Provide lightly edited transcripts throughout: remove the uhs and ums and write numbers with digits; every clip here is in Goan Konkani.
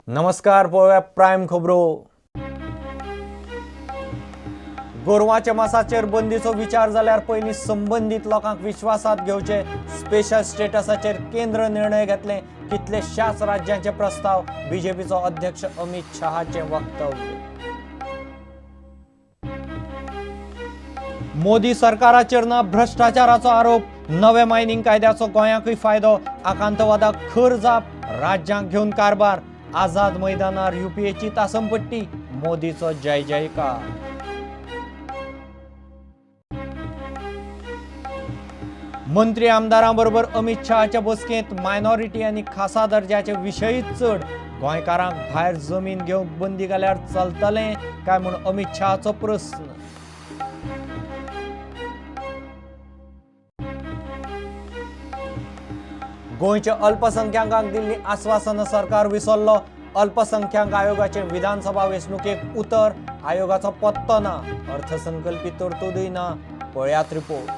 नमस्कार, पळोवया प्रायम खबरो. गोरवाच्या मासाचेर बंदीचो विचार जाल्यार पयलीं संबंदीत लोकांक विश्वासात घेवचे. स्पेशल स्टेटसाचेर केंद्र निर्णय घेतले. कितलेशाच राज्यांचे प्रस्ताव. बीजेपीचो अध्यक्ष अमित शहाचें वक्तव्य. मोदी सरकाराचेर ना भ्रश्टाचाराचो आरोप. नव्या मायनिंग कायद्याचो गोंयांकूय फायदो. आकांतवादाक खर जाप. राज्यांक घेवन कारभार. आझाद मैदानार युपीएची तासमपट्टी. मोदीचो जय जयकार. मंत्री आमदारां बरोबर अमित शहाच्या बसकेंत मायनॉरिटी आनी खासा दर्जाचे विशयूच चड. गोंयकारांक भायर जमीन घेवंक बंदी घाल्यार चलतलें काय म्हूण अमित शहाचो प्रस्न. गोंयच्या अल्पसंख्याकांक दिल्ली आस्वासनां सरकार विसरलो. अल्पसंख्याक आयोगाचे विधानसभा वेंचणुकेक उतर. आयोगाचो पत्तो ना. अर्थसंकल्पी तरतुदूय ना. पळयात रिपोर्ट.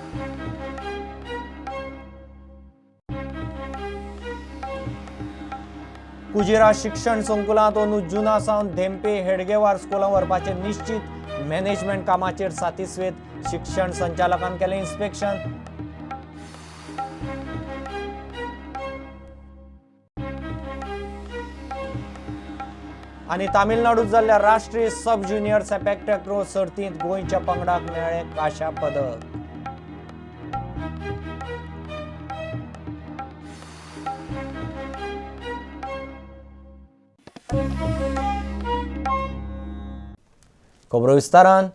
कुजिरा शिक्षण संकुलांत अंदू जुना सावन धेंपे हेडगेवार स्कुलां व्हरपाचें निश्चित. मॅनेजमेंट कामाचेर सातिस्वेत. शिक्षण संचालकान केलें इन्स्पेक्शन. आनी तामिळनाडूत जाल्ल्या राष्ट्रीय सब ज्युनियर सेपॅक टॅक्रो सर्तींत गोंयच्या पंगडाक मेळ्ळें कांश्या पदक. खबरो विस्तारान.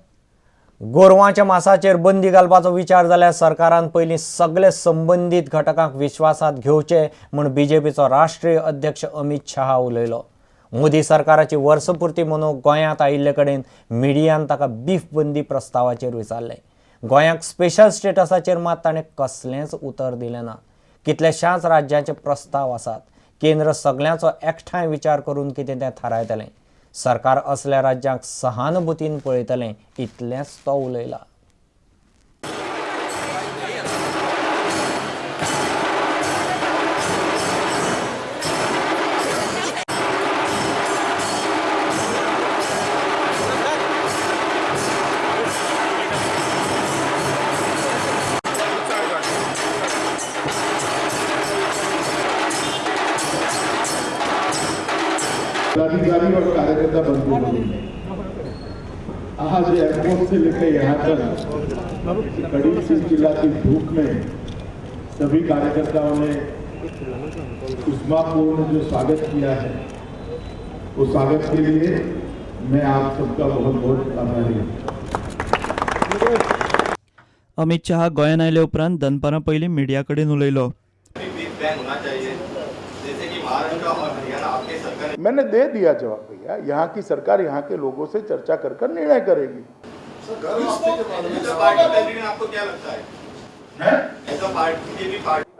गोरवांच्या मासाचेर बंदी घालपाचो विचार जाल्यार सरकारान पयलीं सगळे संबंदीत घटकांक विश्वासात घेवचे म्हूण बीजेपीचो राष्ट्रीय अध्यक्ष अमित शहा उलयलो. मोदी सरकाराची वर्सपुर्ती मनोवंक गोंयांत आयिल्ले कडेन मिडियान ताका बीफ बंदी प्रस्तावाचेर विचारलें. गोंयांक स्पेशल स्टेटसाचेर मात ताणें कसलेंच उतर दिलें ना. कितल्याशाच राज्यांचे प्रस्ताव आसात. केंद्र सगल्यांचो एकठांय विचार करून कितें तें थारायतलें. सरकार असल्या राज्यांक सहानुभूतीन पळयतलें इतलेंच तो उलयला. पदाधिकारी और कार्यकर्ता बंधु, आज एयरपोर्ट से लेकर यहाँ तक कड़ी चिलचिलाती धूप में सभी कार्यकर्ताओं ने उष्मापूर्ण जो स्वागत किया है, उस स्वागत के लिए मैं आप सबका बहुत बहुत आभारी हूँ. अमित शहा गोंयांत आयले उपरांत दनपारां पयलीं मिडिया कडेन उलयलो. मैंने दे दिया जवाब भैया, यहाँ की सरकार यहाँ के लोगों से चर्चा कर कर निर्णय करेगी. आपको क्या लगता है?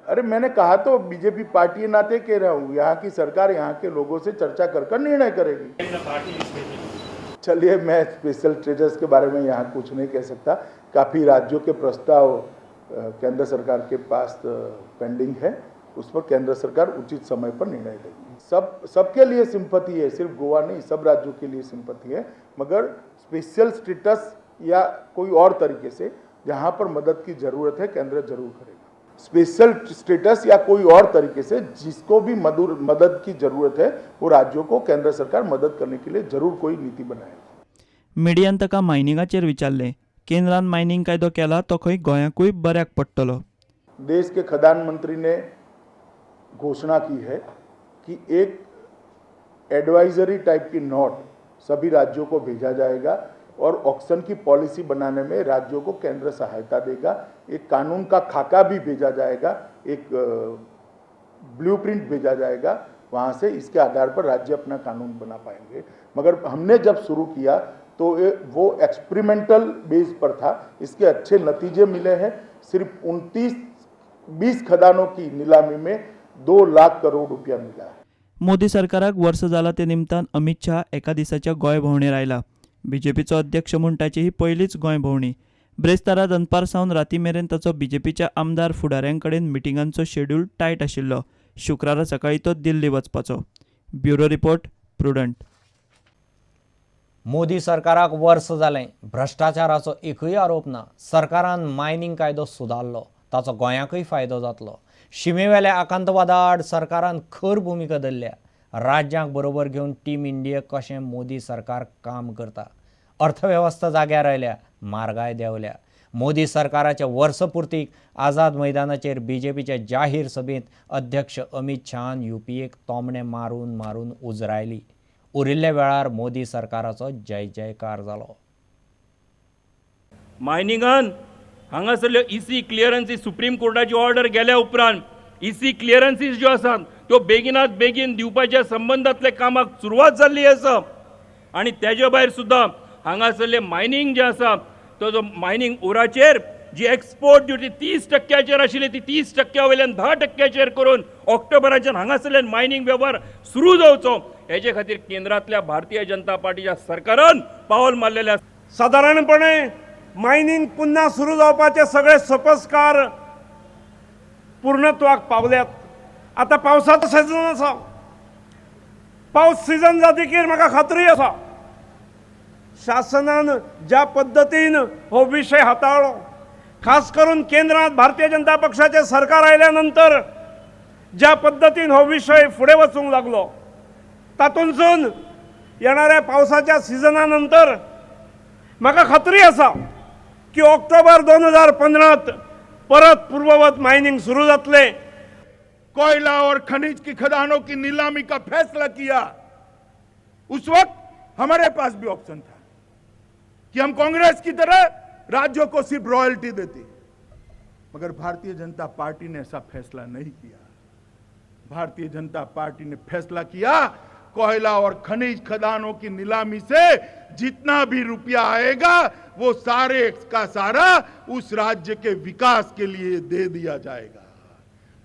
अरे मैंने कहा तो बीजेपी पार्टी नाते कह रहा हूँ, यहाँ की सरकार यहाँ के लोगों से चर्चा कर कर निर्णय करेगी. चलिए, मैं स्पेशल स्टेटस के बारे में यहाँ कुछ नहीं कह सकता. काफ़ी राज्यों के प्रस्ताव केंद्र सरकार के पास पेंडिंग है, उस पर केंद्र सरकार उचित समय पर निर्णय लेगी. सबके लिए सिंपैथी है, सिर्फ गोवा नहीं, सब राज्यों के लिए सिंपैथी है, मगर स्पेशल स्टेटस या कोई और तरीके से जहाँ पर मदद की जरूरत है केंद्र जरूर करेगा. स्पेशल स्टेटस या कोई और तरीके से जिसको भी मदद की जरूरत है वो राज्यों को केंद्र सरकार मदद करने के लिए जरूर कोई नीति बनाएगी. मिडियान ताका मायनिंगाचेर विचारलें. केंद्रान मायनिंग कायदो केला तो खंय गोंयांकूय बऱ्याक पडटलो. देश के खदान मंत्री ने घोषणा की है कि एक एडवाइजरी टाइप की नोट सभी राज्यों को भेजा जाएगा और ऑक्शन की पॉलिसी बनाने में राज्यों को केंद्र सहायता देगा. एक कानून का खाका भी भेजा जाएगा, एक ब्लूप्रिंट भेजा जाएगा वहाँ से, इसके आधार पर राज्य अपना कानून बना पाएंगे. मगर हमने जब शुरू किया तो वो एक्सपेरिमेंटल बेस पर था, इसके अच्छे नतीजे मिले हैं. सिर्फ 20 खदानों की नीलामी में 2 लाख करोड़ रुपया मिला है. मोदी सरकाराक वर्स जाला ते निमतान अमित शहा एका दिसाच्या गोंय भोंवडेर आयला. बीजेपीचो अध्यक्ष म्हूण ताची ही पयलीच गोंय भोंवडी. ब्रेस्तारा दनपार सावन राती मेरेन ताचो बीजेपीच्या आमदार फुडाऱ्यां कडेन मिटिंगांचो शेड्यूल टायट आशिल्लो. शुक्रारा सकाळीं तो दिल्ली वचपाचो. Bureau report, prudent. मोदी सरकाराक वर्स जालें, भ्रश्टाचाराचो एकूय आरोप ना. सरकारान मायनिंग कायदो सुदारलो, ताचो गोंयांकूय फायदो जातलो. शिमेवेल्या आकांतवादा आड सरकारान खर भुमिका धरल्या. राज्यांक बरोबर घेवन टीम इंडिया कशें मोदी सरकार काम करता. अर्थवेवस्था जाग्यार आयल्या, म्हारगाय देंवल्या. मोदी सरकाराच्या वर्सपुर्तीक आझाद मैदानाचेर बीजेपीच्या जाहीर सभेंत अध्यक्ष अमित शहान यूपीएक तोमणे मारून मारून उजरायली. उरिल्ल्या वेळार मोदी सरकाराचो जय जयकार जालो. मायनिंगान हांगासरल्यो इसी क्लियरन्सी सुप्रीम कोर्टाची ऑर्डर गेल्या उपरांत इसी क्लियरन्सीज ज्यो आसात त्यो बेगिनात बेगीन दिवपाच्या संबंदांतल्या कामाक सुरवात जाल्ली आसा. आनी तेजे भायर सुद्दां हांगासरले मायनींग जें आसा तो जो मायनींग ओराचेर जी एक्सपोर्ट ड्युटी 30% आशिल्ली ती 30% वयल्यान 10% करून ऑक्टोबराच्यान हांगासरल्यान मायनींग वेव्हार सुरू जावचो हेजे खातीर केंद्रांतल्या भारतीय जनता पार्टीच्या सरकारान पावल मारलेलें आसा. सादारणपणे मायनींग पुन्हा सुरू जावपाचे सगळे सोपस्कार पूर्णत्वाक पावल्यात. आतां पावसाचो सिजन आसा, पावस सिजन जातकीर म्हाका खात्री आसा शासनान ज्या पद्दतीन हो विशय हाताळ्ळो, खास करून केंद्रांत भारतीय जनता पक्षाचें सरकार आयल्या नंतर ज्या पद्दतीन हो विशय फुडें वचूंक लागलो, तातूंतसून येणाऱ्या पावसाच्या सिजना नंतर म्हाका खात्री आसा की ऑक्टोबर 2015 परत पूर्ववत मायनिंग सुरू जातलें. कोयला और खनिज की खदानों की नीलामी का फैसला किया, उस वक्त हमारे पास भी ऑप्शन था कि हम कांग्रेस की तरह राज्यों को सिर्फ रॉयल्टी देते, मगर भारतीय जनता पार्टी ने ऐसा फैसला नहीं किया. भारतीय जनता पार्टी ने फैसला किया कोयला और खनिज खदानों की नीलामी से जितना भी रुपया आएगा वो सारे का सारा उस राज्य के विकास के लिए दे दिया जाएगा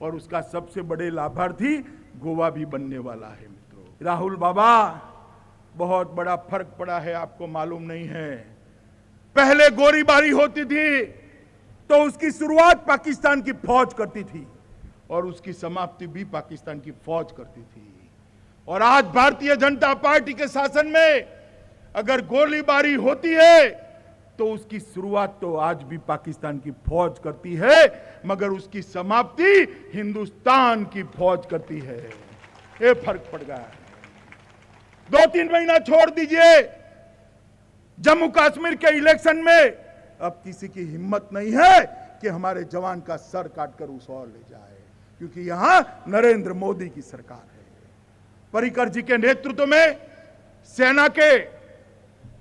और उसका सबसे बड़े लाभार्थी गोवा भी बनने वाला है. मित्रों, राहुल बाबा, बहुत बड़ा फर्क पड़ा है, आपको मालूम नहीं है. पहले गोलीबारी होती थी तो उसकी शुरुआत पाकिस्तान की फौज करती थी और उसकी समाप्ति भी पाकिस्तान की फौज करती थी. और आज भारतीय जनता पार्टी के शासन में अगर गोलीबारी होती है तो उसकी शुरुआत तो आज भी पाकिस्तान की फौज करती है, मगर उसकी समाप्ति हिंदुस्तान की फौज करती है. ये फर्क पड़ गया है. 2-3 महीना छोड़ दीजिए, जम्मू कश्मीर के इलेक्शन में अब किसी की हिम्मत नहीं है कि हमारे जवान का सर काटकर उस और ले जाए, क्योंकि यहां नरेंद्र मोदी की सरकार है. पर्रिकर जी के नेतृत्व में सेना के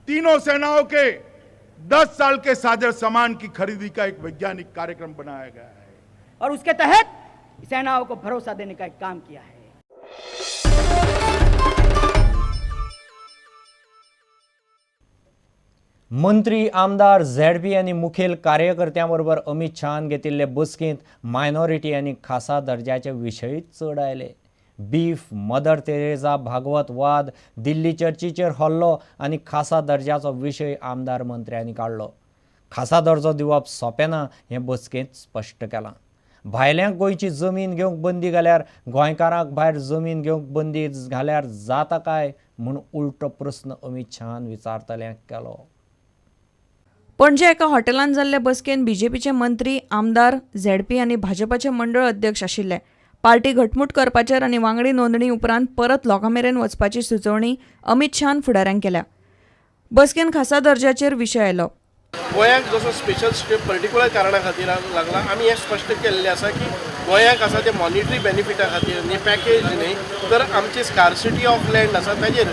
तीनों सेनाओं के 10 साल के साजर सामान की खरीदी का एक वैज्ञानिक कार्यक्रम बनाया गया है और उसके तहत सेनाओं को भरोसा देने का एक काम किया है. मंत्री, आमदार, झेडपी आनी मुखेल कार्यकर्त्यां बरोबर अमित शहान घेतिल्ले बसकेंत मायनॉरिटी आनी खासा दर्जाचे विशयूच चड आयले. बीफ, मदर तेरेझा, भागवत वाद, दिल्ली चर्चीचेर हल्लो आनी खासा दर्जाचो विशय आमदार मंत्र्यांनी काडलो. खासा दर्जो दिवप सोंपें ना हें बसकेंत स्पश्ट केलां. भायल्यांक गोंयची जमीन घेवंक बंदी घाल्यार गोंयकारांक भायर जमीन घेवंक बंदी घाल्यार जाता काय म्हूण उल्टो प्रस्न अमित शहान विचारतल्यांक केलो. पणजे एका हॉटेलांत जाल्ले बसकेंत बीजेपीचे मंत्री, आमदार, झेडपी आनी भाजपाचे मंडळ अध्यक्ष आशिल्ले. पार्टी घटमूट करपाचेर आनी वांगडी नोंदणी उपरांत परत लोकां मेरेन वचपाची सुचोवणी अमित शहान फुडाऱ्यांक केल्या. बसकेंत खासा दर्जाचेर विशय आयलो. गोंयाक जसो स्पेशल स्टेप पर्टिक्युलर कारणा खातीर लागला, आमी हें स्पश्ट केल्लें आसा की गोंयाक आसा ते मॉनिटरी बेनिफिटा खातीर न्ही, पॅकेज न्ही, तर आमची स्कारसिटी ऑफ लँड आसा ताजेर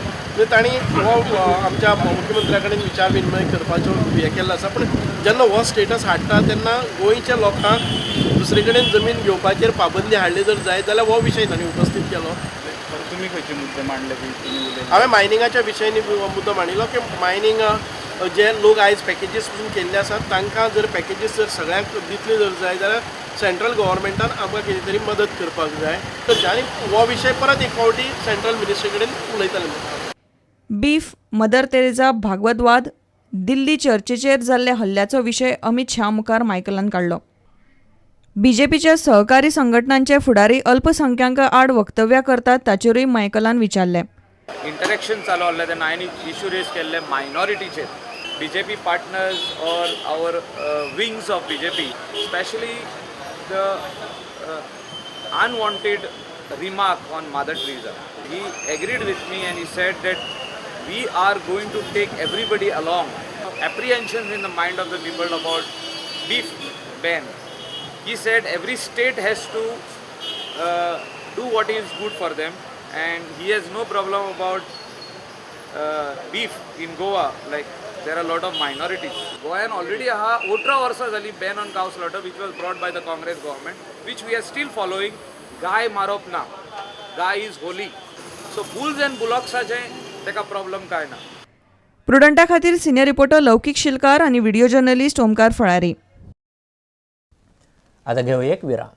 तांणी हो आमच्या मुख्यमंत्र्या कडेन विचार विनिमय करपाचो हें केल्लो आसा. पूण जेन्ना हो स्टेटस हाडटा तेन्ना गोंयच्या लोकांक दुसरे कडेन जमीन घेवपाचेर पाबंदी हाडली जर जाय जाल्यार हो विशय तांणी उपस्थीत केलो. तुमी खंयचे मुद्दे मांडले? हांवें मायनिंगाच्या विशयांनी मुद्दो मांडिल्लो की मायनिंग जे लोक आयज पॅकेजीस पसून केल्ले आसात तांकां जर पॅकेजीस जर सगळ्यांक दितले जर जाय जाल्यार सेंट्रल गव्हर्मेंटान आमकां कितें तरी मदत करपाक जाय. तर आनी हो विशय परत एक फावटी सेंट्रल मिनिस्ट्री कडेन उलयतले. बीफ, मदर तेरेझा, भागवतवाद, दिल्ली चर्चेचेर जाल्ल्या हल्ल्याचो विशय अमित शहा मुखार मायकलान काडलो. बीजेपीच्या सहकारी संघटनांचे फुडारी अल्पसंख्याक आड वक्तव्यां करतात ताचेरूय मायकलान विचारलें. इंटरेक्शन चालू आहलें तेन्ना हांवें इशू रेज केल्ले मायनॉरिटीचेर. BJP partners or our wings of BJP, specially the unwanted remark on Mother Teresa. He agreed with me and he said that we are going to take everybody along. Apprehensions in the mind of the people about beef ban. He said every state has to do what is good for them, and he has no problem about beef in Goa. Like, there are a lot of minorities. Goan already aha 18 वर्सां जाली ban on cow slaughter, which was brought by the Congress government, which we are still following. गाय मारप ना, गाय is holy. So bulls and बुलॉक्साचें ताका प्रॉब्लम काय ना. प्रुडंटा खातीर सिनियर रिपोर्टर लौकीक शिलकार आनी व्हिडिओ जर्नलिस्ट ओमकार फळारी. आतां घेवया एक विराम.